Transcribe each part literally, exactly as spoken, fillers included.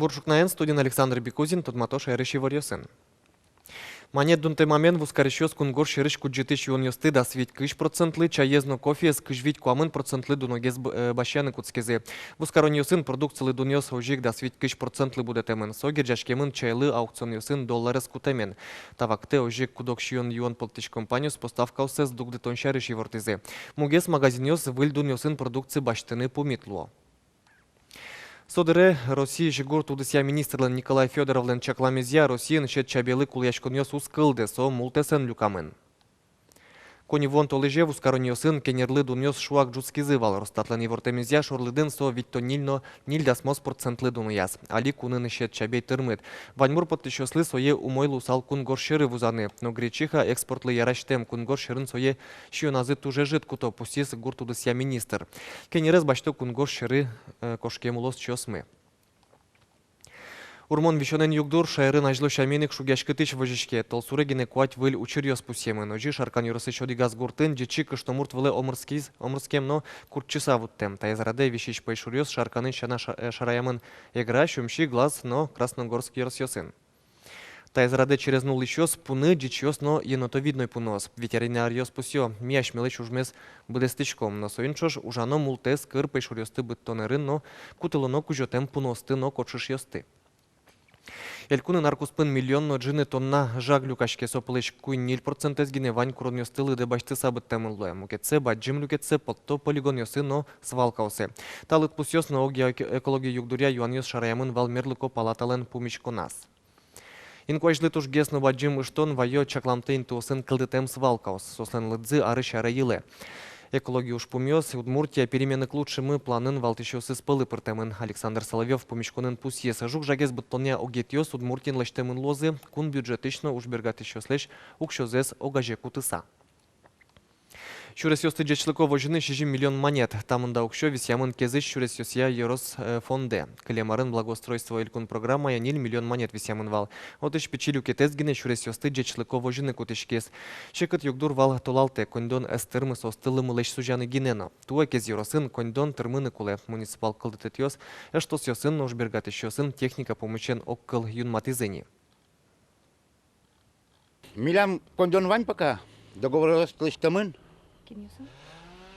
Бур ӵукнаен, студиын Александр Бекузин, тодмато шаерысь иворъёсын. Манет дунтэмамен вузкарисьёс кунгож сьӧрысь кудӟытӥсь юонъёсты дас вить кызь процентлы, чаез но кофеез кызь вить-куамын процентлы дуногес б-, э, басьяны кутскизы. Вузкаронъёсын продукцилы дунъёс озьы ик дас вить кызь процентлы будэтэмын. Со герӟаськемын чайлы аукционъёсын долларез кутэмен. Та вакытэ озьы ик куд-ог сиён-юон поттӥсь компаниос поставкаоссэс дугдытон сярысь ивортӥзы. Мугес магазинъёс выль дунъёсын продукци басьтыны пумит луо. Со дыре Россиысь гурт удысъя министрлэн Николай Фёдоровлэн чакламезъя, Россиын сьӧд чабейлы кулэяськонъёс уз кылды, со мултэсэн люкамын. Коньывуон толэзе вузкаронъёсын кенерлы дунъёс шуак ӝутскизы вал. Росстатлэн ивортэмезъя, шорлыдын со витьтон ньыль но ньыль дасмос процентлы дунояз. Али кунын сьӧд чабей тырмыт. Ваньбур поттӥсьёслы сое умой луысал кунгож сьӧры вузаны. Но гречиха экспортлы ярасьтэм, кунгож сьӧрын сое сиёназы туж ӧжыт куто, пусйиз гурт удысъя министр. Кенерез басьто кунгож сьӧры, э, кошкем улосчиосмы. Урмон висёнэн югдур шаерын азьло сямен ик шугъяськытӥсь возиське. Толсуре гинэ куать выль учыръёс пусъемын. Озьы Шаркан ёросысь одӥгаз гуртын ӟичы кышномурт вылэ омырскиз, омырскем но куртчыса вуттэм. Таиз радэ висись пӧйшуръёс Шарканын сяна ша-, э, шараямын Эгра, Сюмси, Глаз но Красногорск ёросъёсын. Таиз радэ черезны улӥсьёс пуны ӟичыос но енотовидной пуныос. Ветеринаръёс пусъё: ми асьмелэсь ужмес быдэстӥськом, но соин ӵош ужано мултэс кыр пӧйшуръёсты быдтон ӧрын но кутылоно кузётэм пуныосты но кочышъёсты. Элькунын ар куспын миллион но ӝыны тонна жаг люкаське, со пӧлысь куинь-ньыль процентэз гинэ вань куронъёсты лыдэ басьтыса быдтэмын луэ. Мукетсэ, бадӟым люкетсэ потто полигонъёсы но свалкаосы. Та лыдпусъёс но огъя эко-, экологи югдуръя юанъёс шараямын вал мерлыко палаталэн пумиськоназ. Инкуазьлы тужгес но бадӟым ыштон вайо чакламтэ интыосын кылдытэм свалкаос. Соослэн лыдзы арысь аре йылэ. Экологи ужпумъёс «Удмуртия: перемены к лучшему» планын валтӥсьёсыз пӧлы пыртэмын. Александр Соловьёв пумиськонын пусйиз: жуг-жагез быдтонъя огетъёс Удмуртиын лэсьтэмын луозы, кун бюджетысь но ужбергатӥсьёслэсь уксёзэс огазе кутыса. Сюресъёсты ӟечлыко возьыны сизьым миллион манет. Та мында уксё висъямын Кезысь сюресъёсъя ёрос, э, фондэ. Кылем арын «Благоустройство» элькун программая ньыль миллион манет висъямын вал. Отысь пичи люкетэз гинэ сюресъёсты ӟечлыко возьыны кутӥськиз. Секыт югдур вал толалтэ: коньдон ӧз тырмы соосты лымылэсь сузяны гинэ но. Туэ Кез ёросын коньдон тырмыны кулэ. Муниципал кылдытэтъёс эштосъёсын но ужбергатӥсьёсын техника пумысен огкыл юнматӥзы ни. Милям коньдон вань пока, договоръёс лэсьтэмын. Кинъёсын?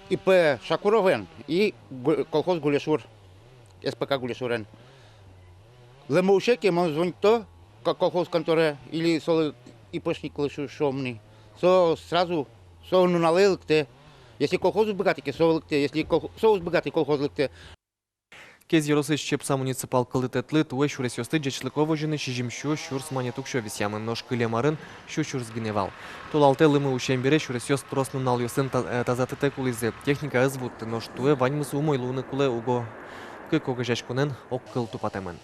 И П Шакуровен и Гу-, колхоз «Гулешур», С П К «Гулешурен». Лымы усе ке, мон звонито ко-, колхоз конторае или солы ИПшниклы шу-, шуом ни. Со сразу, со нуналэ лыктэ. Если колхоз уз быгаты ке, со лыктэ. Если колх-, со уз быгаты, колхоз лыктэ. Кез ёросысь Чепса муниципал кылдытэтлы туэ сюресъёсты ӟечлыко возьыны сизьым сю сюрс манет уксё висъямын, нош кылем арын сю сюрс гинэ вал. Толалтэ лымы усем бере сюресъёс трос нуналъёсын та-, э, тазатытэк улӥзы. Техника ӧз вутты, нош туэ ваньмыз умой луыны кулэ, уго кык огазеяськонэн огкыл тупатэмын.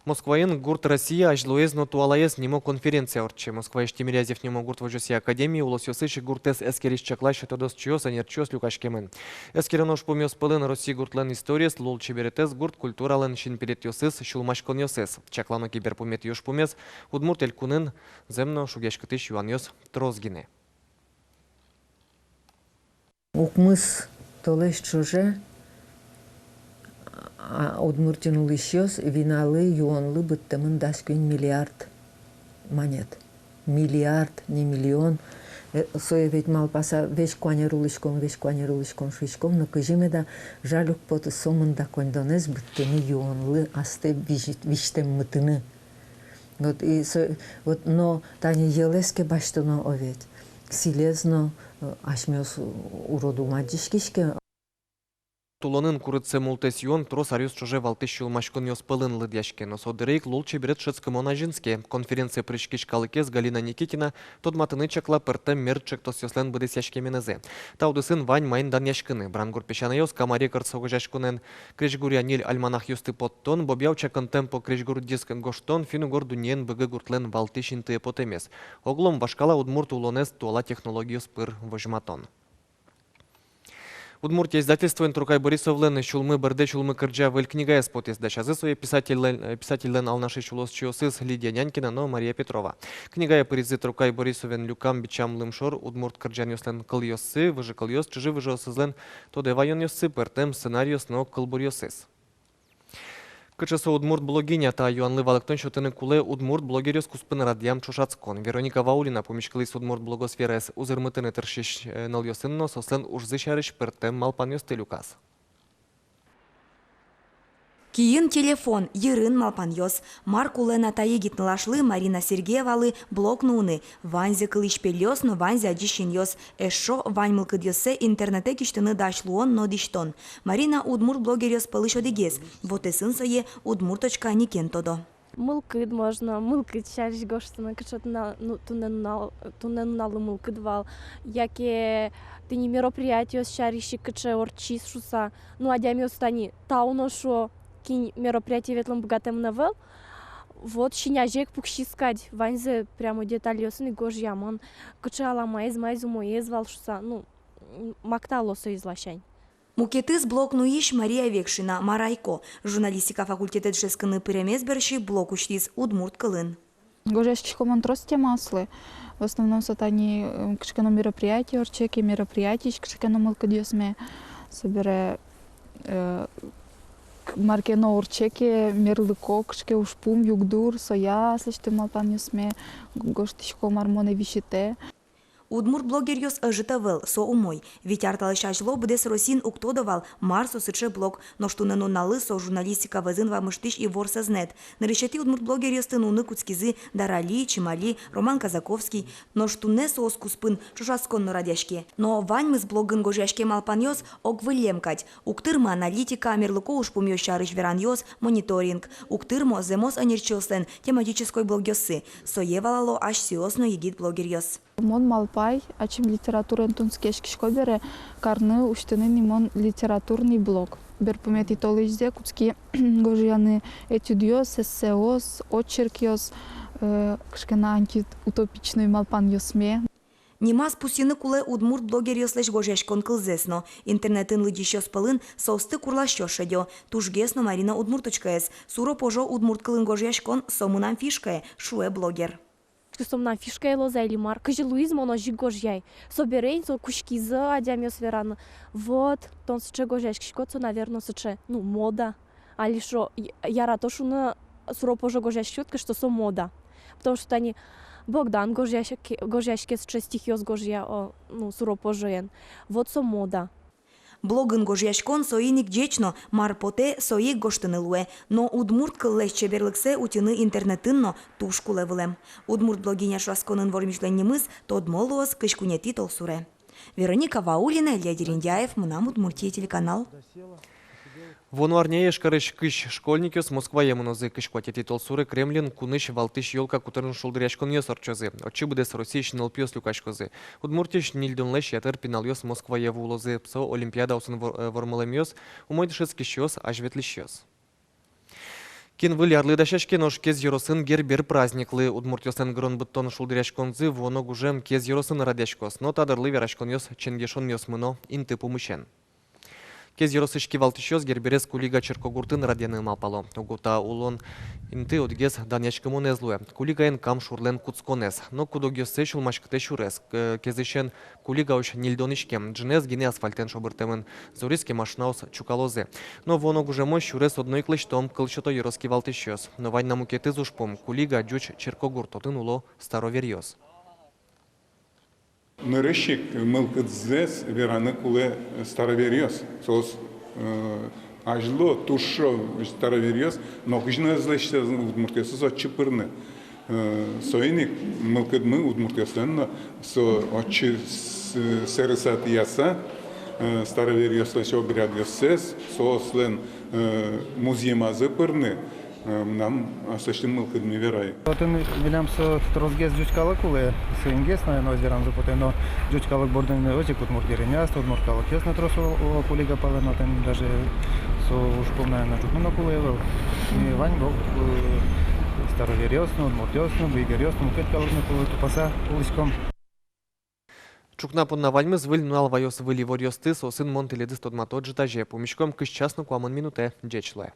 Москваын «Гурт Россия: азьлоез но туалаез» нимо конференция ортче. Москваысь Тимирязев нимо гурт возёсъя академие улосъёсысь гуртэз эскерись-чаклась тодосчиос, ӧнерчиос люкаськемын. Эскерон ужпумъёс пӧлын Россия гуртлэн историез, лулчеберетэз, гурт культуралэн синпелетъёсыз, сюлмаськонъёсыз. Чаклано ке берпуметӥ ужпумез, Удмурт Элькунын зэм но шугъяськытӥсь юанъёс трос гинэ. Укмыс толэзь ӵоже, а, Удмуртиын улӥсьёс виналы, юонлы быдтэмын дас куинь миллиард манет. Миллиард, не миллион. Э, сое ведь малпаса, весь куанер улӥськом, весь куанер улӥськом шуиськом, но кызьы меда жаль уг поты сомында коньдонэз быдтыны юонлы, астэ визь-, визьтэммытыны. Вот и со, вот, но тани йӧлэз ке басьтоно, о ведь, сӥлез но, э, асьмеос урод ум адӟиськиське. Улонын курытсэ мултэс юон трос аръёс ӵоже валтӥсь сюлмаськонъёс пӧлын лыдъяське, но со дыре ик лулчеберет шӧдскымон азинске. Конференцие пыриськись калыкез Галина Никитина тодматыны чакла пӧртэм мер ӵектосъёслэн быдэсъяськеменызы. Та удысын вань маин данъяськыны: «Брангурт песянайёс», «Кама Рекордс» огазеяськонэн крезьгуръя ньыль альманахъёсты поттон, «Бобъяу чакын темпо» крезьгур диск гожтон, финн-угор дуннеен Быгы гуртлэн валтӥсь интые потэмез, оглом вашкала удмурт улонэз туала технологиос пыр возьматон. «Удмуртия» издательствоын Трокай Борисовлэн «Сюлмы бӧрдэ сюлмы кырӟа» выль книгаез потӥз. Дасязы сое писательлэн, э, писательлэн алнашысь улосчиосыз Лидия Нянькина но Мария Петрова. Книгае пыризы Трокай Борисовен люкам, бичам лымшор удмурт кырӟанъёслэн кылъёссы, выжыкылъёс, чыжы-выжыосызлэн тодэ ваёнъёссы, пӧртэм сценариос но кылбуръёсыз. Кыӵе со удмурт блогиня, та юанлы валэктон сётыны кулэ удмурт блогеръёс куспын радъям ӵошатскон. Вероника Ваулина пумиськылӥз удмурт блогосфераез узырмытыны тыршись, э, нылъёсын но соослэн ужзы сярысь пӧртэм малпанъёсты люказ. Киын телефон, йырын малпанъёс. Мар кулэ на та егит нылашлы, Марина Сергеевалы, блог нуыны? Ваньзэ кылӥсь пельёс но ваньзэ адӟись синъёс. Эшшо вань мылкыдъёссэ интернетэ кисьтыны дась луон но дӥсьтон. Марина удмурт блогеръёс пӧлысь одӥгез. Вотэсын сое «Удмурточка» никен тодо. Мылкыд, можно мылкыд сярысь гожтыны, кыӵе туннэ, ну, туннэ нунал, туннэ нуналлы мылкыд вал. Яке тӥни мероприятиос сярысь ик кыӵе ортчиз шуса. Ну, адямиос тани тау но шуо, кин мероприятие ветлыны быгатэмын ӧвӧл. Вот, син азе ик пуксиз кадь, ваньзэ прямо детальёсын ик гожъямын, кыӵе аламаез, маиз умоез вал шуса, ну, м, мактало соиз ласянь. Мукетыз блог нуись Мария Векшина, Марайко. Журналистика факультетэ дышетскыны пыремез бере блог усьтӥз удмурт кылын. Гожъяськисько мон трос темаослы. В основном со тани, м, кыӵе ке но мероприятие ортче ке, мероприятиысь кыӵе ке но мылкыдъёсме. Собере, э, к-, мар ке но ортче ке, мерлыко кыӵе ке ужпум, югдур, соя аслэсьтым малпанъёсме г-, гожтӥсько, мар монэ висьытэ. Удмурт блогеръёс ӧжыт ӧвӧл, со умой. Вить ар талэсь азьло быдэс Россиын уг тодо вал, мар со сыӵе блог. Нош туннэ нуналлы со журналистика вӧзын вамыштӥсь ивор сӧзнэт. Нырысетӥ удмурт блогеръёсты нуыны кутскизы Дара Ли, Чимали, Роман Казаковский. Нош туннэ соос куспын ӵошатскон но радъяське. Но ваньмыз блогын гожъяськем малпанъёс ог выллем кадь. Уг тырмы аналитика, мерлыко ужпумъёс сярысь веранъёс, мониторинг. Уг тырмо зэмос ӧнерчиослэн тематической блогъёссы. Сое валало асьсэос но егит блогеръёс. Мон малпай, ачим литератураен тунсыкъяськисько бере, карны усьтыны ни мон литературный блог. Берпуметӥ толэзьзэ кутски гожъяны этюдъёс, эссеос, очеркъёс, э, кыӵе ке но антиутопичной малпанъёсме. Нимаз пусйыны кулэ удмурт блогеръёслэсь гожъяськон кылзэс но. Интернетын лыдӟисьёс пӧлын соосты курласьёс шедё. Тужгес но Марина Удмурточкаез. Суро-пожо удмурт кылын гожъяськон — со мынам фишкае, шуэ блогер. Со мынам фишкае луоз-а или мар, кызьы луиз, мон озьы ик гожъяй. Собере ини со кутскизы адямиос вераны: вот, тон сыӵе гожъяськиськод, со, наверно, сыӵе, ну, мода. Али шо, я-, ярато шуыны, суро-пожо гожъяськиськод ке, что со мода. Потому что тани Богдан гожъяське, гожъяське сыӵе, стихъёс гожъя, о, ну, суро-пожоен. Вот со мода. Блогын гожъяськон соин ик ӟеч но, мар потэ, сое ик гожтыны луэ. Но удмурт кыллэсь чеберлыксэ утьыны интернетын но туж кулэ вылэм. Удмурт блогиня ӵошатсконын вормисьлэн нимыз тодмо луоз кызь куинетӥ толсуре. Вероника Ваулина, Илья Дерендяев, «Мынам Удмуртие» телеканал. Вуоно арняе Ижкарысь кызь школьникъёс Москвае мынозы. Кызь куатетӥ толсуре Кремльын кунысь валтӥсь ёлка кутырын шулдыръяськонъёс ортчозы. Отчы быдэс Россиысь нылпиос люкаськозы. Удмуртиысь нильдонлэсь ятыр пиналъёс Москвае вуылозы. Со олимпиадаосын вор-, э, вормылэмъёс, умой дышетскисьёс, азьветлӥсьёс. Кин Выль арлы дасяське, нош Кез ёросын Гербер праздниклы. Удмуртъёслэн гырон быдтон шулдыръяськонзы вуоно гужем Кез ёросын радъяськоз, но та дырлы вераськонъёс ченгешонъёс мыно инты пумысен. Кез ёросысь кивалтӥсьёс Герберез Кулига черкогуртын радъяны малпало. Уго та улон инты одӥгез данъяськымонэз луэ: Кулигаын Кам шурлэн кутсконэз. Но куд-огъёссэ сюлмаськытэ сюрес, к-, Кезысен Кулигаозь нильдон иськем. Ӝыныз гинэ асфальтэн шобыртэмын, зориз ке, машинаос чукалозы. Но вуоно гужемозь сюрес одно ик лэсьтом, кыл сёто ёрос кивалтӥсьёс. Но вань на мукетыз ужпум: Кулига — ӟуч черкогурт, отын уло староверъёс. Нырысь ик мылкыдзэс вераны кулэ староверъёс. Соос, э, азьло туж шо староверъёс, нокызьы но ӧз лэсьтэ удмуртъёсыз отчы пырыны. Э, соин ик мылкыдмы удмуртъёслэн но со отчы с-, сэрыса-тӥяса, э, староверъёслэсь обрядъёссэс, соослэн, э, музъемазы пырыны, э, мынам аслэсьтым мылкыдме верай. Отын милям со тросгес ӟуч калык улэ, соингес, наверно, озьы веранзы потэ, но ӟуч калык бордын озьы ик удмурт деревняос, удмурт калыкъёс но трос уло, уло Кулига палан, отын даже со ужпум, наверно, ӝутыны но кулэ ӧвӧл. И вань бо-, э, староверъёс но, удмуртъёс но, буйгеръёс но, мукет калык но кулэ, тупаса улӥськом. Ӵукна понна ваньмыз. Выль нунал ваёз выль иворъёсты, соосын мон тӥледыз тодмато ӝытазе. Пумиськом кызь час но куамын минутэ. Ӟеч луэ.